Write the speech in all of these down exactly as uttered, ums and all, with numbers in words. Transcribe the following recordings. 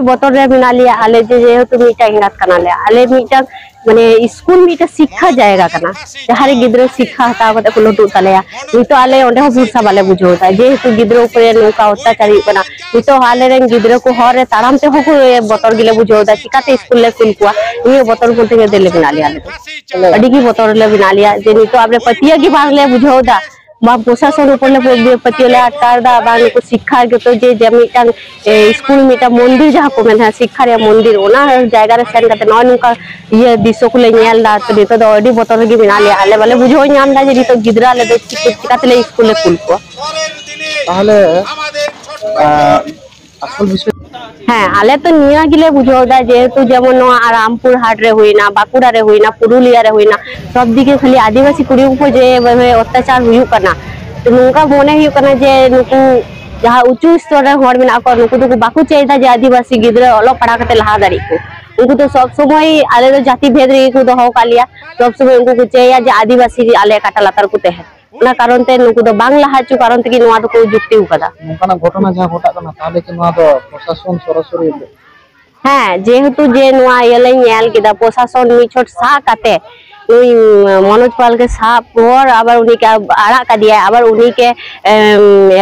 ᱵᱚᱛᱚᱨ ᱨᱮ ᱢᱮᱱᱟᱜ ᱞᱮᱭᱟ ᱟᱞᱮ, ᱡᱮ ᱡᱮᱦᱮᱛᱩ ᱢᱤᱫᱴᱟᱝ ᱮᱸᱜᱟᱛ ᱠᱟᱱᱟᱞᱮ, ᱟᱞᱮ ᱢᱤᱫᱴᱟᱝ ᱢᱟᱱᱮ ᱥᱠᱩᱞ ᱢᱤᱫᱴᱟᱝ ᱥᱤᱠᱠᱷᱟ ᱡᱟᱭᱜᱟ ᱠᱟᱱᱟ, ᱡᱟᱦᱟᱸ ᱨᱮ ᱜᱤᱫᱽᱨᱟᱹ ᱥᱤᱠᱠᱷᱟ ᱦᱟᱛᱟᱣ ᱠᱟᱛᱮ ᱠᱚ ᱞᱟᱹᱴᱩᱜ ᱛᱟᱞᱮᱭᱟ᱾ ᱱᱤᱛᱚᱜ ᱟᱞᱮ ᱚᱸᱰᱮ ᱦᱚᱸ ᱵᱷᱚᱨᱥᱟ ᱵᱟᱞᱮ ᱵᱩᱡᱷᱟᱹᱣ ᱮᱫᱟ, ᱡᱮᱦᱮᱛᱩ ᱜᱤᱫᱽᱨᱟᱹ ᱩᱯᱚᱨᱮ ᱱᱚᱝᱠᱟ ᱚᱛᱛᱟᱪᱟᱨ ᱦᱩᱭᱩᱜ ᱠᱟᱱᱟ᱾ ᱱᱤᱛᱚᱜ ᱟᱞᱮᱨᱮᱱ ᱜᱤᱫᱽᱨᱟᱹ ᱠᱚ ᱦᱚᱨ ᱨᱮ ᱛᱟᱲᱟᱢ ᱛᱮᱦᱚᱸ ᱠᱚ ᱵᱚᱛᱚᱨ ᱜᱮᱞᱮ ᱵᱩᱡᱷᱟᱹᱣ ᱮᱫᱟ, ᱪᱤᱠᱟᱛᱮ ᱥᱠᱩᱞ ᱞᱮ ᱠᱩᱞ ᱠᱚᱣᱟ? ᱱᱤᱭᱟᱹ ᱵᱚᱛᱚᱨ ᱢᱚᱫᱽᱫᱷᱮ ᱜᱮ ᱫᱮᱞᱮ ᱢᱮᱱᱟᱜ ᱞᱮᱭᱟ ᱟᱞᱮ ᱫᱚ᱾ ᱟᱹᱰᱤ ᱜᱮ ᱵᱚᱛᱚᱨ ᱨᱮᱞᱮ ᱢᱮᱱᱟᱜ ᱞᱮᱭᱟ, ᱡᱮ ᱱᱤᱛᱚᱜ ᱟᱞᱮ ᱯᱟᱹᱛᱭᱟᱹᱣ ᱜᱮ ᱵᱟᱝᱞᱮ ᱵᱩᱡᱷᱟᱹᱣ ᱮᱫᱟ, ᱵᱟᱝ ᱯᱨᱚᱥᱟᱥᱚᱱ ᱩᱯᱚᱨ ᱞᱮ ᱯᱟᱹᱛᱭᱟᱹᱣ ᱞᱮ ᱟᱴᱠᱟᱨ ᱮᱫᱟ, ᱵᱟᱝ ᱱᱩᱠᱩ ᱥᱤᱠᱠᱷᱟ ᱡᱚᱛᱚ ᱡᱮ, ᱡᱮ ᱢᱤᱫᱴᱟᱝ ᱮ, ᱥᱠᱩᱞ ᱢᱤᱫᱴᱟᱝ ᱢᱚᱱᱫᱤᱨ ᱡᱟᱦᱟᱸ ᱠᱚ ᱢᱮᱱᱟ, ᱥᱤᱠᱠᱷᱟ ᱨᱮᱭᱟᱜ ᱢᱚᱱᱫᱤᱨ, ᱚᱱᱟ ᱡᱟᱭᱜᱟ ᱨᱮ ᱥᱮᱱ ᱠᱟᱛᱮ ᱱᱚᱜᱼᱚᱭ ᱱᱚᱝᱠᱟ ᱤᱭᱟᱹ ᱫᱨᱤᱥᱥᱚ ᱠᱚᱞᱮ ᱧᱮᱞ ᱮᱫᱟ᱾ ᱛᱚ ᱱᱤᱛᱚᱜ ᱫᱚ ᱟᱹᱰᱤ ᱵᱚᱛᱚᱨ ᱨᱮᱜᱮ ᱢᱮᱱᱟᱜ ᱞᱮᱭᱟ, ᱟᱞᱮ ᱵᱟᱞᱮ ᱵᱩᱡᱷᱟᱹᱣ ᱧᱟᱢ ᱮᱫᱟ ᱡᱮ ᱱᱤᱛᱚᱜ ᱜᱤᱫᱽᱨᱟᱹ ᱟᱞᱮ ᱫᱚ ᱪᱤᱠᱟᱹ, ᱪᱤᱠᱟᱹ ᱛᱮᱞᱮ ᱥᱠᱩᱞ ᱞᱮ ᱠᱩᱞ ᱠᱚᱣᱟ᱾ ᱛᱟᱦᱚᱞᱮ ᱟᱥᱚᱞ ᱵᱤᱥᱚᱭ᱾ ᱦᱮᱸ, ᱟᱞᱮ ᱛᱚ ᱱᱤᱭᱟᱹ ᱜᱮᱞᱮ ᱵᱩᱡᱷᱟᱹᱣ ᱮᱫᱟ, ᱡᱮᱦᱮᱛᱩ ᱡᱮᱢᱚᱱ ᱱᱚᱣᱟ ᱨᱟᱢᱯᱩᱨ ᱦᱟᱴ ᱨᱮ ᱦᱩᱭᱱᱟ, ᱵᱟᱸᱠᱩᱲᱟ ᱨᱮ ᱦᱩᱭᱱᱟ, ᱯᱩᱨᱩᱞᱤᱭᱟ ᱨᱮ ᱦᱩᱭᱱᱟ, ᱥᱚᱵ ᱫᱤᱠᱮ ᱠᱷᱟᱹᱞᱤ ᱟᱹᱫᱤᱵᱟᱹᱥᱤ ᱠᱩᱲᱤ ᱠᱚ ᱡᱮ ᱚᱛᱛᱟᱪᱟᱨ ᱦᱩᱭᱩᱜ ᱠᱟᱱᱟ᱾ ᱛᱚ ᱱᱚᱝᱠᱟ ᱢᱚᱱᱮ ᱦᱩᱭᱩᱜ ᱠᱟᱱᱟ ᱡᱮ ᱱᱩᱠᱩ ᱡᱟᱦᱟᱸ ᱩᱪᱩ ᱥᱛᱚᱨ ᱨᱮᱱ ᱦᱚᱲ ᱢᱮᱱᱟᱜ ᱠᱚᱣᱟ, ᱱᱩᱠᱩ ᱫᱚᱠᱚ ᱵᱟᱠᱚ ᱪᱟᱹᱭᱫᱟ ᱡᱮ ᱟᱹᱫᱤᱵᱟᱹᱥᱤ ᱜᱤᱫᱽᱨᱟᱹ ᱚᱞᱚᱜ ᱯᱟᱲᱦᱟᱣ ᱠᱟᱛᱮ ᱞᱟᱦᱟ ᱫᱟᱲᱮᱭᱟᱜ ᱠᱚ᱾ ᱩᱱᱠᱩ ᱫᱚ ᱥᱚᱵ ᱥᱚᱢᱚᱭ ᱟᱞᱮ ᱫᱚ ᱡᱟᱹᱛᱤ ᱵᱷᱮᱫ ᱨᱮᱜᱮ ᱠᱚ ᱫᱚᱦᱚ ᱟᱠᱟᱫ ᱞᱮᱭᱟ, ᱥᱚᱵ ᱥᱚᱢᱚᱭ ᱩᱱᱠᱩ ᱠᱚ ᱪᱟᱹᱭᱟ ᱡᱮ ᱟᱹᱫᱤᱵᱟᱹᱥᱤ ᱜᱮ ᱟᱞᱮ ᱠᱟᱴᱟ ᱞᱟᱛᱟᱨ ᱠᱚ ᱛᱟᱦᱮᱸᱱ᱾ ᱚᱱᱟ ᱠᱟᱨᱚᱱ ᱛᱮ ᱱᱩᱠᱩ ᱫᱚ ᱵᱟᱝ ᱞᱟᱦᱟ ᱦᱚᱪᱚ ᱠᱟᱨᱚᱱ ᱛᱮᱜᱮ ᱱᱚᱣᱟ ᱫᱚᱠᱚ ᱡᱩᱠᱛᱤ ᱟᱠᱟᱫᱟ᱾ ᱱᱚᱝᱠᱟᱱᱟᱜ ᱜᱷᱚᱴᱚᱱᱟ ᱡᱟᱦᱟᱸ ᱜᱷᱚᱴᱟᱜ ᱠᱟᱱᱟ, ᱛᱟᱦᱚᱞᱮ ᱠᱤ ᱱᱚᱣᱟ ᱫᱚ ᱯᱨᱚᱥᱟᱥᱚᱱ ᱥᱚᱨᱟᱥᱚᱨᱤ? ᱦᱮᱸ, ᱡᱮᱦᱮᱛᱩ ᱡᱮ ᱱᱚᱣᱟ ᱤᱭᱟᱹ ᱞᱮ ᱧᱮᱞ ᱠᱮᱫᱟ, ᱯᱨᱚᱥᱟᱥᱚᱱ ᱢᱤᱫ ᱪᱷᱚᱴ ᱥᱟᱵ ᱠᱟᱛᱮ ᱱᱩᱭ ᱢᱚᱱᱳᱡᱽ ᱯᱟᱞ ᱜᱮ ᱥᱟᱵ ᱯᱚᱨ ᱟᱵᱟᱨ ᱩᱱᱤ ᱠᱮ ᱟᱲᱟᱜ ᱠᱟᱫᱮᱭᱟᱭ, ᱟᱵᱟᱨ ᱩᱱᱤ ᱠᱮ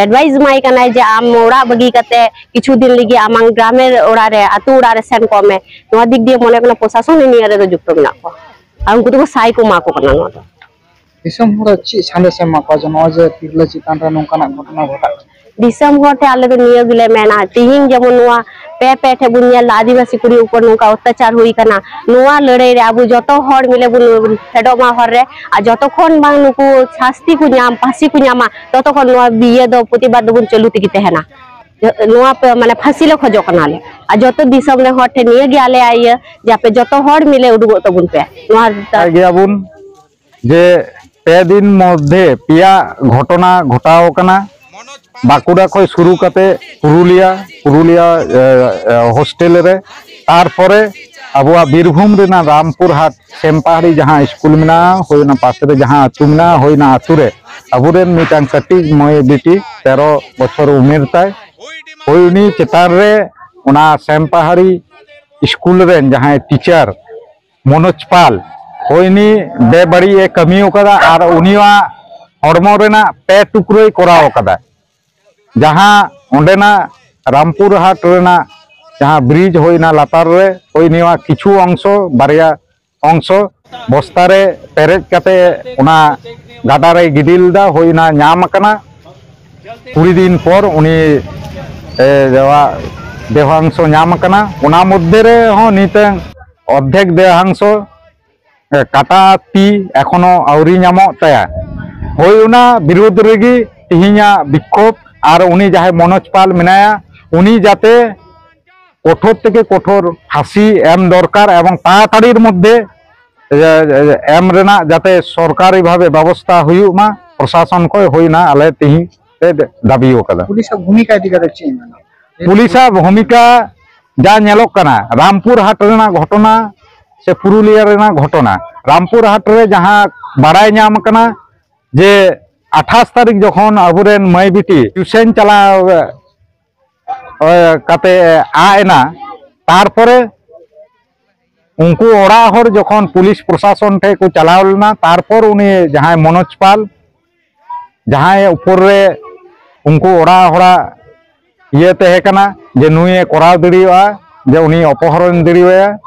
ᱮᱰᱵᱟᱭᱤᱥ ᱮᱢᱟᱭ ᱠᱟᱱᱟᱭ ᱡᱮ ᱟᱢ ᱚᱲᱟᱜ ᱵᱟᱹᱜᱤ ᱠᱟᱛᱮ ᱠᱤᱪᱷᱩ ᱫᱤᱱ ᱞᱟᱹᱜᱤᱫ ᱟᱢᱟᱝ ᱜᱨᱟᱢᱮᱨ ᱚᱲᱟᱜ ᱨᱮ, ᱟᱹᱛᱩ ᱚᱲᱟᱜ ᱨᱮ ᱥᱮᱱ ᱠᱚᱜ ᱢᱮ᱾ ᱱᱚᱣᱟ ᱫᱤᱠ ᱫᱤᱭᱮ ᱢᱚᱱᱮ ᱠᱟᱱᱟ ᱯᱨᱚᱥᱟᱥᱚᱱ ᱱᱤᱭᱟᱹ ᱨᱮᱫᱚ ᱡᱩᱠᱛᱚ ᱢᱮᱱᱟᱜ ᱠᱚᱣᱟ ᱟᱨ ᱩᱱᱠᱩ ᱫᱚᱠᱚ ᱥᱟᱭ ᱠᱚ ᱮᱢᱟ ᱠᱚ ᱠᱟᱱᱟ ᱱᱚᱣᱟ ᱫᱚ᱾ ᱫᱤᱥᱚᱢ ᱦᱚᱲ ᱪᱮᱫ ᱥᱟᱸᱫᱮᱥ ᱮᱢ ᱮᱢᱟ ᱠᱚᱣᱟ ᱡᱮ ᱱᱚᱜᱼᱚᱭ ᱡᱮ ᱛᱤᱨᱞᱟᱹ ᱪᱮᱛᱟᱱ ᱨᱮ ᱱᱚᱝᱠᱟᱱᱟᱜ ᱜᱷᱚᱴᱚᱱᱟ ᱜᱷᱚᱴᱟᱜ ᱠᱟᱱᱟ? ᱫᱤᱥᱚᱢ ᱦᱚᱲ ᱴᱷᱮᱱ ᱟᱞᱮ ᱫᱚ ᱱᱤᱭᱟᱹ ᱜᱮᱞᱮ ᱢᱮᱱᱟ, ᱛᱤᱦᱤᱧ ᱡᱮᱢᱚᱱ ᱱᱚᱣᱟ ᱯᱮ ᱯᱮ ᱴᱷᱮᱱ ᱵᱚᱱ ᱧᱮᱞ ᱮᱫᱟ ᱟᱹᱫᱤᱵᱟᱹᱥᱤ ᱠᱩᱲᱤ ᱩᱯᱚᱨ ᱱᱚᱝᱠᱟ ᱚᱛᱛᱟᱪᱟᱨ ᱦᱩᱭ ᱠᱟᱱᱟ, ᱱᱚᱣᱟ ᱞᱟᱹᱲᱦᱟᱹᱭ ᱨᱮ ᱟᱵᱚ ᱡᱚᱛᱚ ᱦᱚᱲ ᱢᱤᱞᱮ ᱵᱚᱱ ᱯᱷᱮᱰᱚᱜ ᱢᱟ ᱦᱚᱨ ᱨᱮ᱾ ᱟᱨ ᱡᱚᱛᱚ ᱠᱷᱚᱱ ᱵᱟᱝ ᱱᱩᱠᱩ ᱥᱟᱥᱛᱤ ᱠᱚ ᱧᱟᱢ, ᱯᱷᱟᱸᱥᱤ ᱠᱚ ᱧᱟᱢᱟ, ᱛᱚᱛᱚ ᱠᱷᱚᱱ ᱱᱚᱣᱟ ᱤᱭᱟᱹ ᱫᱚ ᱯᱨᱚᱛᱤᱵᱟᱫ ᱫᱚᱵᱚᱱ ᱪᱟᱹᱞᱩ ᱛᱮᱜᱮ ᱛᱟᱦᱮᱱᱟ᱾ ᱱᱚᱣᱟ ᱯᱮ, ᱢᱟᱱᱮ ᱯᱷᱟᱸᱥᱤ ᱞᱮ ᱠᱷᱚᱡᱚᱜ ᱠᱟᱱᱟᱞᱮ᱾ ᱟᱨ ᱡᱚᱛᱚ ᱫᱤᱥᱚᱢ ᱨᱮᱱ ᱦᱚᱲ ᱴᱷᱮᱱ ᱱᱤᱭᱟᱹ ᱜᱮ ᱟᱞᱮᱭᱟᱜ ᱤᱭᱟᱹ ᱡᱮ ᱟᱯᱮ ᱡᱚᱛᱚ ᱦᱚᱲ ᱢᱤᱞᱮ ᱩᱰᱩᱠᱚᱜ ᱛᱟᱵᱚᱱ ᱯᱮ ᱱᱚᱣᱟ᱾ ᱵᱟᱰᱟᱭ ᱜᱮᱭᱟᱵᱚᱱ ᱡᱮ ᱯᱮ ᱫᱤᱱ ᱢᱚᱫᱽᱫᱷᱮ ᱯᱮᱭᱟ ᱜᱷᱚᱴᱚᱱᱟ ᱜᱷᱚᱴᱟᱣ ᱟᱠᱟᱱᱟ᱾ ᱵᱟᱸᱠᱩᱲᱟ ᱠᱷᱚᱱ ᱥᱩᱨᱩ ᱠᱟᱛᱮ ᱯᱩᱨᱩᱞᱤᱭᱟ, ᱯᱩᱨᱩᱞᱤᱭᱟ ᱮ, ᱮ, ᱦᱳᱥᱴᱮᱞ ᱨᱮ, ᱛᱟᱨᱯᱚᱨᱮ ᱟᱵᱚᱣᱟᱜ ᱵᱤᱨᱵᱷᱩᱢ ᱨᱮᱱᱟᱜ ᱨᱟᱢᱯᱩᱨᱦᱟᱴ ᱥᱮᱢᱯᱟᱦᱟᱲᱤ ᱡᱟᱦᱟᱸ ᱥᱠᱩᱞ ᱢᱮᱱᱟᱜᱼᱟ, ᱦᱳᱭ ᱚᱱᱟ ᱯᱟᱥᱮ ᱨᱮ ᱡᱟᱦᱟᱸ ᱟᱹᱛᱩ ᱢᱮᱱᱟᱜᱼᱟ, ᱦᱳᱭ ᱚᱱᱟ ᱟᱹᱛᱩ ᱨᱮ ᱟᱵᱚᱨᱮᱱ ᱢᱤᱫᱴᱟᱝ ᱠᱟᱹᱴᱤᱡ ᱢᱟᱹᱭ ᱵᱤᱴᱤ ᱛᱮᱨᱚ ᱵᱚᱪᱷᱚᱨ ᱩᱢᱮᱨ ᱛᱟᱭ, ᱦᱳᱭ ᱩᱱᱤ ᱪᱮᱛᱟᱱ ᱨᱮ ᱚᱱᱟ ᱥᱮᱢᱯᱟᱦᱟᱲᱤ ᱥᱠᱩᱞ ᱨᱮᱱ ᱡᱟᱦᱟᱸᱭ ᱴᱤᱪᱟᱨ ᱢᱚᱱᱳᱡᱽ ᱯᱟᱞ, ᱦᱳᱭ, ᱩᱱᱤ ᱵᱮᱵᱟᱹᱲᱤᱡ ᱮ ᱠᱟᱹᱢᱤ ᱟᱠᱟᱫᱟ ᱟᱨ ᱩᱱᱤᱭᱟᱜ ᱦᱚᱲᱢᱚ ᱨᱮᱱᱟᱜ ᱯᱮ ᱴᱩᱠᱨᱟᱹᱭ ᱠᱚᱨᱟᱣ ᱟᱠᱟᱫᱟ᱾ ᱡᱟᱦᱟᱸ ᱚᱸᱰᱮᱱᱟᱜ ᱨᱟᱢᱯᱩᱨ ᱦᱟᱴ ᱨᱮᱱᱟᱜ ᱡᱟᱦᱟᱸ ᱵᱨᱤᱡᱽ ᱦᱩᱭᱱᱟ ᱞᱟᱛᱟᱨ ᱨᱮ, ᱦᱳᱭ, ᱩᱱᱤᱭᱟᱜ ᱠᱤᱪᱷᱩ ᱚᱝᱥᱚ, ᱵᱟᱨᱭᱟ ᱚᱝᱥᱚ ᱵᱚᱥᱛᱟ ᱨᱮ ᱯᱮᱨᱮᱡ ᱠᱟᱛᱮ ᱚᱱᱟ ᱜᱟᱰᱟ ᱨᱮᱭ ᱜᱤᱰᱤ ᱞᱮᱫᱟ, ᱦᱳᱭ, ᱚᱱᱟ ᱧᱟᱢ ᱟᱠᱟᱱᱟ᱾ ᱠᱩᱲᱤ ᱫᱤᱱ ᱯᱚᱨ ᱩᱱᱤ, ᱮ, ᱡᱟᱣᱟ-, ᱫᱮᱦᱟᱝᱥᱚ ᱧᱟᱢ ᱟᱠᱟᱱᱟ᱾ ᱚᱱᱟ ᱢᱚᱫᱽᱫᱷᱮ ᱨᱮᱦᱚᱸ ᱱᱤᱛᱚᱝ ᱚᱨᱫᱷᱮᱠ ᱫᱮᱦᱟᱝᱥᱚ, ᱮ, ᱠᱟᱴᱟ ᱛᱤ ᱮᱠᱷᱚᱱᱳ ᱟᱹᱣᱨᱤ ᱧᱟᱢᱚᱜ ᱛᱟᱭᱟ᱾ ᱦᱳᱭ, ᱚᱱᱟ ᱵᱤᱨᱩᱫᱽ ᱨᱮᱜᱮ ᱛᱤᱦᱤᱧᱟᱜ ᱵᱤᱠᱠᱷᱳᱵ᱾ ᱟᱨ ᱩᱱᱤ ᱡᱟᱦᱟᱸᱭ ᱢᱚᱱᱳᱡᱽ ᱯᱟᱞ ᱢᱮᱱᱟᱭᱟ, ᱩᱱᱤ ᱡᱟᱛᱮ ᱠᱚᱴᱷᱳᱨ ᱛᱷᱮᱠᱮ ᱠᱚᱴᱷᱳᱨ ᱯᱷᱟᱸᱥᱤ ᱮᱢ ᱫᱚᱨᱠᱟᱨ ᱮᱵᱚᱝ ᱛᱟᱲᱟᱛᱟᱲᱤᱨ ᱢᱚᱫᱽᱫᱷᱮ, ᱮ, ᱮ, ᱮᱢ ᱨᱮᱱᱟᱜ ᱡᱟᱛᱮ ᱥᱚᱨᱠᱟᱨᱤ ᱵᱷᱟᱵᱮ ᱵᱮᱵᱚᱥᱛᱷᱟ ᱦᱩᱭᱩᱜ ᱢᱟ, ᱯᱨᱚᱥᱟᱥᱚᱱ ᱠᱷᱚᱱ ᱦᱩᱭᱱᱟ, ᱟᱞᱮ ᱛᱤᱦᱤᱧ ᱞᱮ ᱫᱟᱵᱤ ᱟᱠᱟᱫᱟ᱾ ᱯᱩᱞᱤᱥᱟᱜ ᱵᱷᱩᱢᱤᱠᱟ ᱤᱫᱤ ᱠᱟᱛᱮ ᱪᱮᱫ ᱮᱢ ᱢᱮᱱᱟ? ᱯᱩᱞᱤᱥᱟᱜ ᱵᱷᱩᱢᱤᱠᱟ ᱡᱟ ᱧᱮᱞᱚᱜ ᱠᱟᱱᱟ, ᱨᱟᱢᱯᱩᱨ ᱦᱟᱴ ᱨᱮᱱᱟᱜ ᱜᱷᱚᱴᱚᱱᱟ ᱥᱮ ᱯᱩᱨᱩᱞᱤᱭᱟᱹ ᱨᱮᱱᱟᱜ ᱜᱷᱚᱴᱚᱱᱟ, ᱨᱟᱢᱯᱩᱨ ᱦᱟᱴ ᱨᱮ ᱡᱟᱦᱟᱸ ᱵᱟᱲᱟᱭ ᱧᱟᱢ ᱟᱠᱟᱱᱟ ᱡᱮ ᱟᱴᱷᱟᱥ ᱛᱟᱹᱨᱤᱠᱷ ᱡᱚᱠᱷᱚᱱ ᱟᱵᱚᱨᱮᱱ ᱢᱟᱹᱭ ᱵᱤᱴᱤ ᱴᱤᱭᱩᱥᱮᱱ ᱪᱟᱞᱟᱣ, ᱮ, ᱠᱟᱛᱮ ᱟᱜ ᱮᱱᱟ, ᱛᱟᱨᱯᱚᱨᱮ ᱩᱱᱠᱩ ᱚᱲᱟᱜ ᱦᱚᱲ ᱡᱚᱠᱷᱚᱱ ᱯᱩᱞᱤᱥ ᱯᱨᱚᱥᱟᱥᱚᱱ ᱴᱷᱮᱱ ᱠᱚ ᱪᱟᱞᱟᱣ ᱞᱮᱱᱟ, ᱛᱟᱨᱯᱚᱨ ᱩᱱᱤ ᱡᱟᱦᱟᱸᱭ ᱢᱚᱱᱳᱡᱽ ᱯᱟᱞ, ᱡᱟᱦᱟᱸᱭ ᱩᱯᱚᱨ ᱨᱮ ᱩᱱᱠᱩ ᱚᱲᱟᱜ ᱦᱚᱲᱟᱜ ᱤᱭᱟᱹ ᱛᱟᱦᱮᱸ ᱠᱟᱱᱟ ᱡᱮ ᱱᱩᱭᱮ ᱠᱚᱨᱟᱣ ᱫᱟᱲᱮᱭᱟᱜᱼᱟ, ᱡᱮ ᱩᱱᱤ ᱚᱯᱚᱦᱚᱨᱚᱱ ᱫᱟᱲᱮᱭᱟᱭᱟ,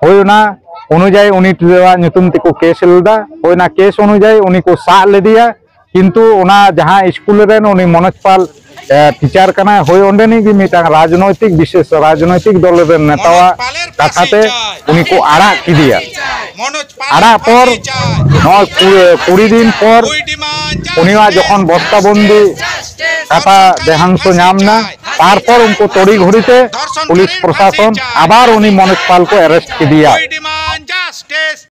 ᱦᱳᱭ, ᱚᱱᱟ ᱚᱱᱩᱡᱟᱭᱤ ᱩᱱᱤ ᱛᱮᱣᱟᱜ ᱧᱩᱛᱩᱢ ᱛᱮᱠᱚ ᱠᱮᱥ ᱞᱮᱫᱟ᱾ ᱦᱳᱭ, ᱚᱱᱟ ᱠᱮᱥ ᱚᱱᱩᱡᱟᱭᱤ ᱩᱱᱤ ᱠᱚ ᱥᱟᱵ ᱞᱮᱫᱮᱭᱟ, ᱠᱤᱱᱛᱩ ᱚᱱᱟ ᱡᱟᱦᱟᱸ ᱥᱠᱩᱞ ᱨᱮᱱ ᱩᱱᱤ ᱢᱚᱱᱳᱡᱽ ᱯᱟᱞ, ᱮ, ᱴᱤᱪᱟᱨ ᱠᱟᱱᱟᱭ, ᱦᱳᱭ, ᱚᱸᱰᱮᱱᱤᱡ ᱜᱮ ᱢᱤᱫᱴᱟᱝ ᱨᱟᱡᱽᱱᱳᱭᱛᱤᱠ, ᱵᱤᱥᱮᱥ ᱨᱟᱡᱽᱱᱳᱭᱛᱤᱠ ᱫᱚᱞ ᱨᱮᱱ ᱱᱮᱛᱟᱣᱟᱜ ᱠᱟᱛᱷᱟ ᱛᱮ ᱩᱱᱤ ᱠᱚ ᱟᱲᱟᱜ ᱠᱮᱫᱮᱭᱟ᱾ ᱟᱲᱟᱜ ᱯᱚᱨ ᱱᱚᱣᱟ ᱠᱩ-, ᱠᱩᱲᱤ ᱫᱤᱱ ᱯᱚᱨ ᱩᱱᱤᱭᱟᱜ ᱡᱚᱠᱷᱚᱱ ᱵᱚᱥᱛᱟᱵᱚᱱᱫᱤ ᱠᱟᱛᱷᱟ ᱫᱮᱦᱟᱝᱥᱚ ᱧᱟᱢ ᱮᱱᱟ, ᱛᱟᱨᱯᱚᱨ ᱩᱱᱠᱩ ᱛᱚᱲᱤ ᱜᱷᱩᱲᱤ ᱛᱮ ᱯᱩᱞᱤᱥ ᱯᱨᱚᱥᱟᱥᱚᱱ ᱟᱵᱟᱨ ᱩᱱᱤ ᱢᱚᱱᱳᱡᱽ ᱯᱟᱞ ᱠᱚ ᱮᱨᱮᱥᱴ ᱠᱮᱫᱮᱭᱟ᱾